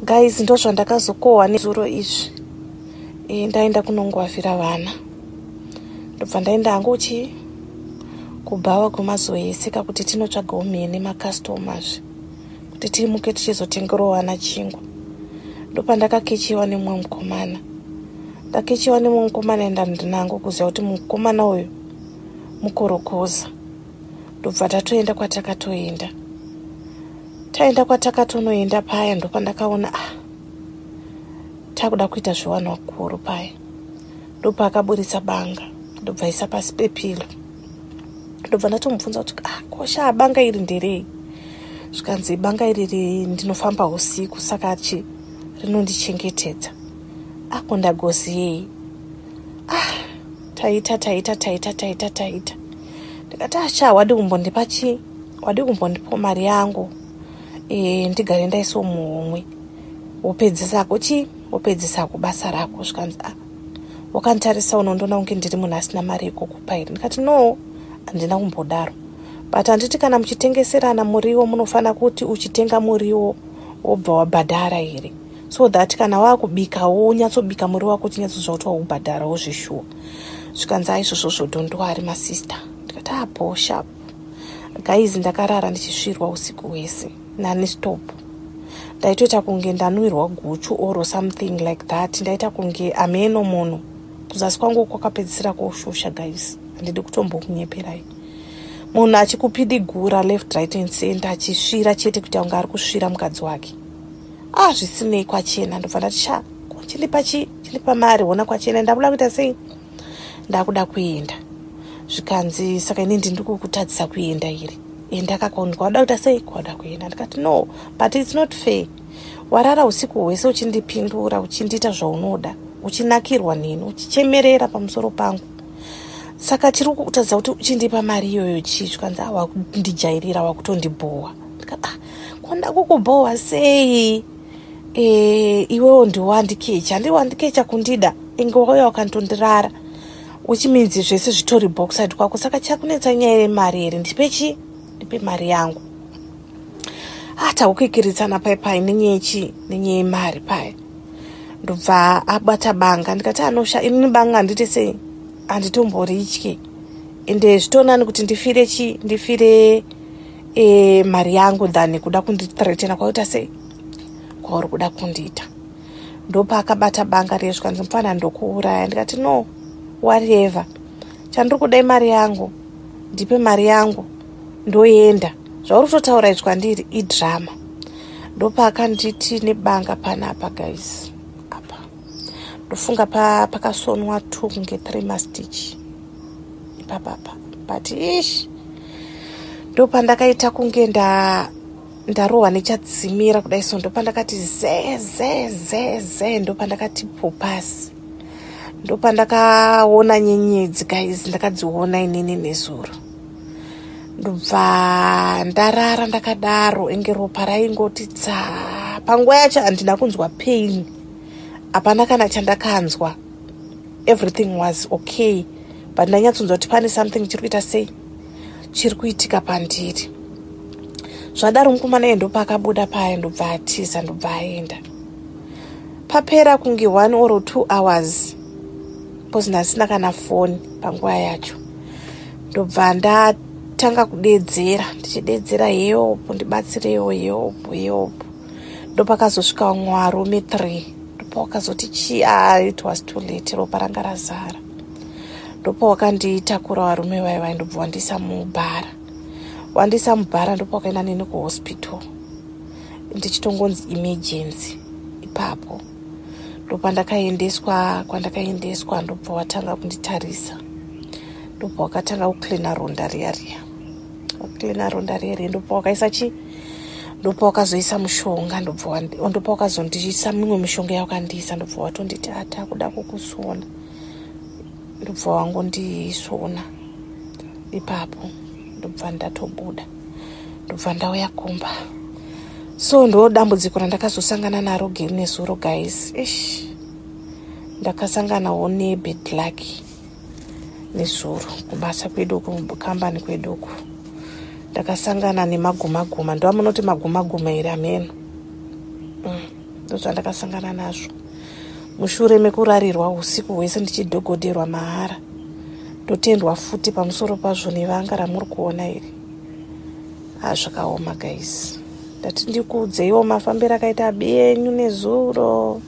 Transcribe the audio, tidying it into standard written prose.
Guys, ndozvandakazokohwa nezuro izvi. Ndaenda kunongwavhira vana, ndobva ndaenda hangu chi kubhawa kwemazoeseka kuti tinotsvagawo mhene macustomers kuti timuke tichizotengerawo vana chingwa. Ndopandakakechiwa nemumwe mukomana. Ndakechiwa nemumwe mukomana, enda ndinango kuziva kuti mukomana uyu mukorokoza. Ndobva tatoenda kwatakatoenda. Taenda kwatakatonoenda paya, ndopandakaona, ah, takuda kuita zvevanhu vakuru paya. Ndopaakaburitsa banga, ndobva isa pasi pepilo. Ndobva ndatomubvunza kuti, "Ah, kosha, banga iri nderei?" Zvikanzi, "Banga iri ndinofamba usiku, saka chi rinondichengetedza." Ako ndagoziyei? Ah, taita taita taita taita taita. Ndikati, "Asha, wadi kumbondipa chi wadi kumbondipa mari yangu, ndigare ndaisawo muhomwe, wopedzisako chi wopedzisako basa rako." Zvikanzi, "Ah, wakanditarisa unondoona kunge ndiri munhu asina mari yekukupa here?" Ndikati, "No, handina kumbodaro, but handiti kana muchitengeserana muriwo munofanira kuti uchitenga muriwo wobva wabhadhara here, so that kana waakubikawo unyatsobika muriwo wako uchinyatsoziva kuti waubhadharawo zvishuwa?" Zvikanzi, "Aizvozvozvo, don't worry, masista." Ndikati, "Apo sharp." Guys, ndakarara ndichisvirwa usiku hwese nonstop. Ndaitoita kunge ndanwirwa guchu or something like that. Ndaita kunge ameno munhu. Kuzasi kwangu kwakapedzisira koshosha. Guys, handidi kutombokunyeperai. Munhu achikupidigura left, right and center, achisvira chete kuita kunge ari kusvira mukadzi wake. Ah, zvisinei, kwachena. Ndobva ndati, "Sha, chindipa chi chindipa mari, hona kwachena, ndakuda kuita sei, ndakuda kuenda." Zvikanzi, "Saka ini ndiri kukutadzisa kuenda here? Enda kakondwa, wada kuita sei, kwada kuenda." Ndikati, "No, but it's not fair. Warara usiku hwese uchindipindura, uchindiita zvaunoda, uchinakirwa neni, uchichemerera pamusoro pangu. Saka chiri kutadza kuti uchindipa mari iyoyo chii?" Zvikanzi, "Wakundijairira, wakutondibhowa." Ndikati, "Ah, konda kukubhowa sei? Iwewo ndiwandikecha, handiwandikecha kundida, inge wauya wakantondirara, which means zvese zvitori boxside kwako. Saka chakunetsa nyaya yemari here? Ndipe chi ndipe mari yangu." Ah, takukikiritsana pai pai nenyaya nenyaya yemari pai. Ndobva abata banga. Ndikati, "Anosha, inini banga handiti sei, handitomboritye. Ende zvitonani kuti ndifire chi ndifire mari yangu than kuda kundithreatena kwaita sei kwauri kuda kundiita." Ndopaakabata banga riye. Zvikanzi, "Mufana, ndokuuraya." Ndikati, "No, whatever, chandiri kuda imari yangu. Ndipe mari yangu, ndoenda. Zvauri kutotaura izvi kwandiri idrama." Ndopaakanditi nebanga panapa, guys, apa. Ndofunga pakasonwa 2 kunge 3 mastitch ipapapa. But ish, ndopandakaita kunge ndarohwa nechadzimira kudai so. Ndopandakati ze ze ze ze. Ndopandakati pupasi. Ndopandakaona nyenyedzi, guys. Ndakadziona inini nezuro. Ndobva ndarara ndakadaro, enge ropa raingoti tsaa. Panguva yacho handina kunzwa pain, hapana kana chandakanzwa. Everything was okay, but ndanyatsonzwa kuti pane something chiri kuita sei, chiri kuitika pandiri. Zvadaro, mukomana iye ndopaakabuda paya, ndobva atiza, ndobva aenda. Papera kunge 1 or 2 hours, because ndasina kana foni panguva yacho, ndobva ndatanga kudedzera, ndichidedzera, "Help, ndibatsirewo, help, help." Ndopakazosvika vamwe varume 3. Ndopawakazoti chi, ah, it was too late, ropa ranga razara. Ndopawakanditakura varume vai vai, ndobva wandisa mubhara, wandisa mubhara. Ndopawakaenda neni kuhospital, ndichitongonzi emergency ipapo. Ndopandakaendeswa kwandakaendeswa. Ndobva watanga kunditarisa, ndobva wakatanga kucleana ronda riya riya, wacleana ronda riya riya. Ndopa wakaisa chi ndopa wakazoisa mushonga, ndopa wakazondiisa mimwe mishonga yawakandiisa. Ndobva watonditi, "Atakuda kukusona." Ndobva wangondisona ipapo. Ndobva ndatobuda, ndobva ndauya kumba. So ndo dambudziko randakazosangana naro nezuro, guys. Ish, ndakasanganawo nebad luck nezuro kubasa kwedu, kukambani kwedu uku. Ndakasangana nemagumaguma. Ndoamunoti magumaguma here? Ameno. Ndozvandakasangana nazvo mushure mekurarirwa usiku hwese ndichidhogodherwa mahara. Ndotendwa futi pamusoro pazvo nevanga ramuri kuona iri. Zvakaoma guys. Ndati ndikuudzeiwo mafambiro akaita abiyenyu nezuro.